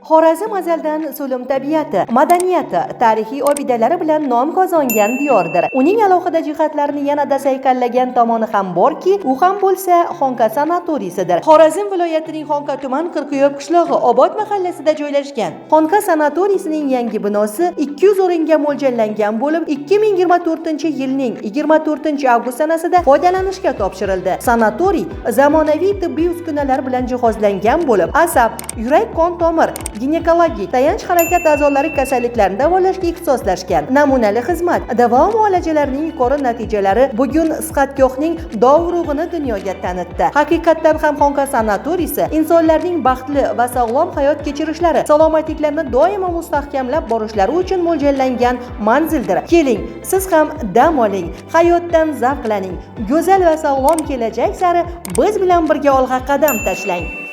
Xorazm azaldan so'lim tabiati, madaniyati, tarixiy obidalari bilan nom qozongan diyordir. Uning alohida jihatlarini yanada sayqallagan tomoni ham borki, u ham bo'lsa Xonqa sanatoriysidir. Xorazm viloyatining Xonqa tuman Qirqiyob qishlog'i Obod mahallasida joylashgan Xonqa sanatoriysining yangi binosi 200 o'ringa mo'ljallangan bo'lib, 2024-yilning 24-avgust sanasida foydalanishga topshirildi. Sanatoriy zamonaviy tibbiy uskunalar bilan jihozlangan bo'lib, asab, yurak qon tomir, ginekologik, tayanch harakat a'zolari kasalliklarini davolashga ixtisoslashgan. Namunali xizmat, davo muolajalarining yuqori natijalari bugun sihatgohning dovrug'ini dunyoga tanitdi. Haqiqatdan ham Xonqa sanatoriysi insonlarning baxtli va sog'lom hayot kechirishlari, salomatliklarini doimo mustahkamlab borishlari uchun mo'ljallangan manzildir. Keling, siz ham dam oling, hayotdan zavqlaning, go'zal va sog'lom kelajak sari biz bilan birga olg'a qadam tashlang.